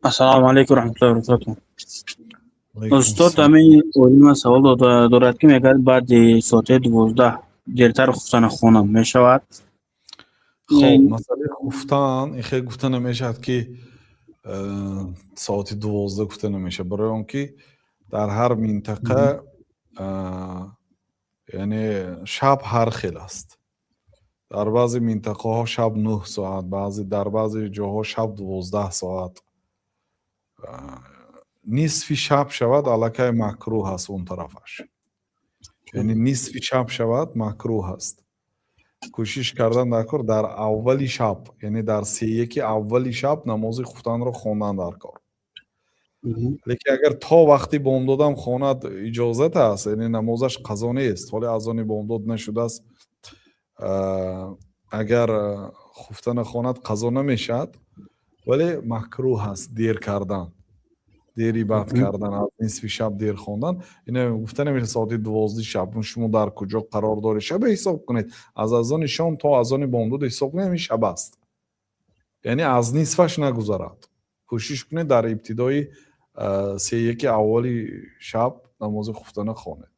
Ассалому алайкум раҳматуллоҳи ва баракатуҳ. Устод, ҳамин олима савол дорад, ки мегӯяд, баъди соати 12 дертар хуфтана хонам мешавад? Хоб, масъалаи хуфтан ин хел гуфта намешавад, ки соати 12 гуфта намешавад, барои он ки дар ҳар минтақа, яъне шаб ҳар хел аст. Дар баъзе минтақаҳо шаб 9 соат, баъзе дар баъзе ҷоҳо шаб 12 соат. Нисфи шаб шавад, аллакай макрӯҳ аст он тарафаш, яъне нисфи шаб шавад, макрӯҳ аст. Кӯшиш кардан дар кор, дар аввали шаб, яъне дар сеяки аввали шаб намози хуфтанро хондан дар кор. Лекин агар то вақти бомдодам хонад, иҷозат аст, яъне намозаш қазо нест. Ҳоле азони бомдод нашудааст, агар хуфтана хонад, қазо намешавад, вале макрӯҳ аст дер кардан, дери бад кардан, аз нисфи шаб дер хондан. Ина гуфта намешавад соати 12 шаб. Шумо дар куҷо қарор доред, шаба ҳисоб кунед. Аз азони шом то азони бомдод ҳисоб кунед, ҳамин шаб аст, яъне аз нисфаш нагузарад. Кӯшиш кунед, дар ибтидои сеяки аввали шаб намози хуфтана хонед.